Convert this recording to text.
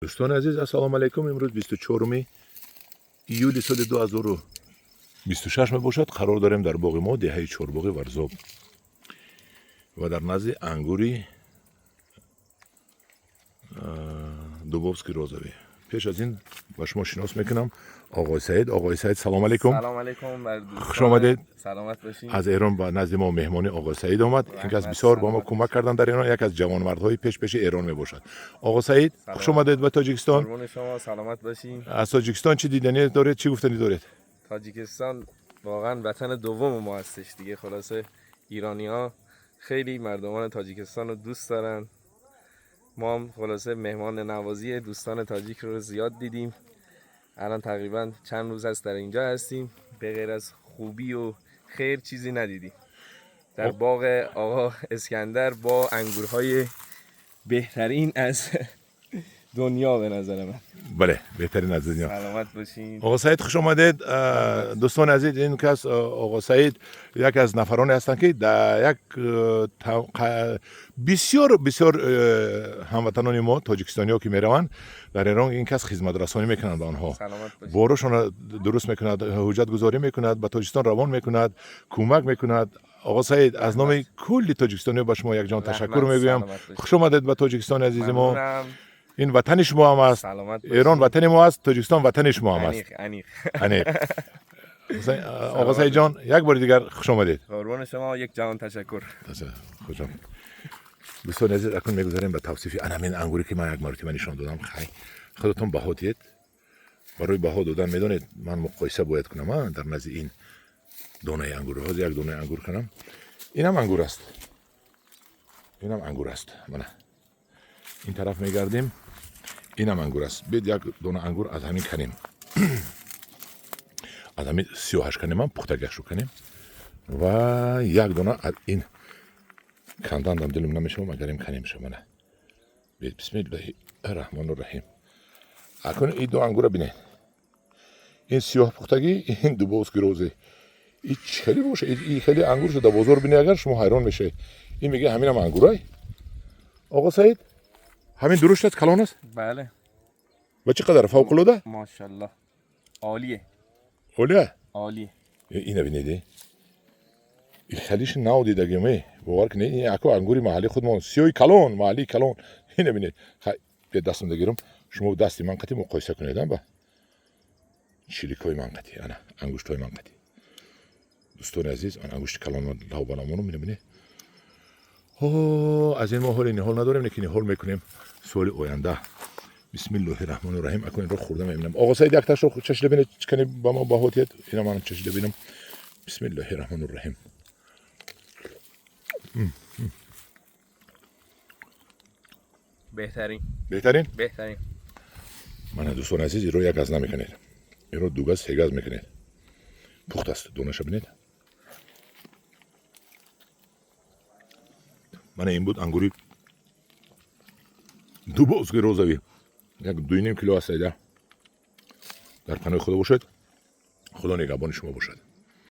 Дӯстони азиз, ассалому алайкум. Имрӯз 24 июли соли 2026 мебошад. Қарор дорем дар боғи мо, деҳаи Чорбоғи Варзоб, ва дар назди ангури Дубовский розовый. Пеш аз ин ба шумо шинос мекунам оғои Саид. Оғои Саид, салом алейкум. Салом алейкум бар дӯстон. Хуш омадед. Саломат бошин. Аз Эрон ба назди мо меҳмони оғои Саид омад. Ин кас бисёр ба мо кӯмак кардан дар Эрон, як аз ҷавонмардҳои пешпеши Эрон мебошад. Оғо Саид, хуш омадед ба Тоҷикистон. Қурбони шумо, саломат бошин. Аз Тоҷикистон чӣ диданӣ доред, чӣ гуфтанӣ доред? تاجیکستان واقعا وطن دوم ما هستش دیگه. خلاصه ایرانی ها خیلی مردمان تاجیکستان رو دوست دارن. ما هم خلاصه مهمان نوازی دوستان تاجیک رو زیاد دیدیم. الان تقریبا چند روز هست در اینجا هستیم، به غیر از خوبی و خیر چیزی ندیدیم. در باغ آقا اسکندر با انگورهای بهترین از دنیا به نظر من. Бале, беҳтарин аз дунё. سلامت باشین. Оғо Саид, хуш омадед. Дӯстони азиз, ин кас, оғо Саид, як аз нафароне ҳастанд, ки дар як бисёр бисёр ҳамватанони мо, тоҷикистониҳо, ки мераванд дар Эрон, ин кас хизматрасонӣ мекунанд ба онҳо. سلامت باشین. Борошонро дуруст мекунад, ҳуҷҷатгузорӣ мекунад, ба Тоҷикистон равон мекунад, кӯмак мекунад. Оғо Саид, аз номи кулли тоҷикистониҳо ба шумо якҷон ташаккур Раҳмат, мегӯям. саломат бошед. Хуш омадед ба Тоҷикистони азизи мо. ممنونم. Ин ватани шумо ҳам аст. سلامت باشین. Эрон ватани мо аст, Тоҷикистон ватани шумо ҳам аст. انیق انیق. Аниқ. Оғо Саидҷон, як бори дигар хуш омадед. قربان شما، یک جهان تشکر. Хуш омадед. Дӯстони азиз, акнун мегузарем ба тавсифи ан ҳамин ангуре, ки ман як маротиба нишон додам. Хай, худатон баҳо диҳед. Барои баҳо додан, медонед, ман муқоиса бояд кунам дар назди ин донаи ангур. Ҳозир як донаи ангур кунам. Инам ангур аст, инам ангур аст. Мана, ин тараф мегардем, инам ангур аст. Бед, як дона ангур аз ҳамин канем, аз ҳамин сиёҳаш канем, ам пухтагиашро канем ва як дона аз ин кандандам дилум намешавам, агарем канем ша. Мана, бед, бисмиллаҳи раҳмону раҳим. Акун ин ду ангура бинед: ин сиёҳ пухтагӣ, ин Дубовский розовый. И чӣ хеле боша? И хеле ангур шуда бозор бинед, агар шумо ҳайрон мешавед. Ин мега, ҳаминам ангурай. Оғо Саид, ҳамин дурушт аст, калон аст. بله. Ва чӣ қадар фавқулода. ماشاءالله، عالیه. Олия. عالیه. Ина бинед, ин хелиш нав дидагиме, бовар кунед. Ин аку ангури маҳалли худмон, сиёи калон, маҳаллии калон. Ина бинед. Хай, бе, дастам дагирам, шумо дасти ман қати муқоиса кунед, ба чиликҳои ман қати, ана ангуштҳои ман қати. Дӯстони азиз, ан ангушти калон лав баламону мина бинед. О, аз ин мо ҳоле ниҳол надорем, лекин ниҳол мекунем соли оянда. Бисмиллоҳи раҳмони раҳим. Акун инро хӯрда мебинам. Оғо Саид, якташро чашида бинед, кани ба мо баҳо диҳед. Ина ман чашида бинам. Бисмиллоҳи раҳмони раҳим. بهترین. Беҳтарин. بهترین. Мана, дӯстони азиз, иро як газ намекунед, иро ду газ, се газ мекунед. Пухт аст, донаша бинед. Мана, ин буд ангури Дубовский розовый, як 2,5 кило аст. Айда, дар паноҳи Худо бошед, Худо нигаҳбони шумо бошад.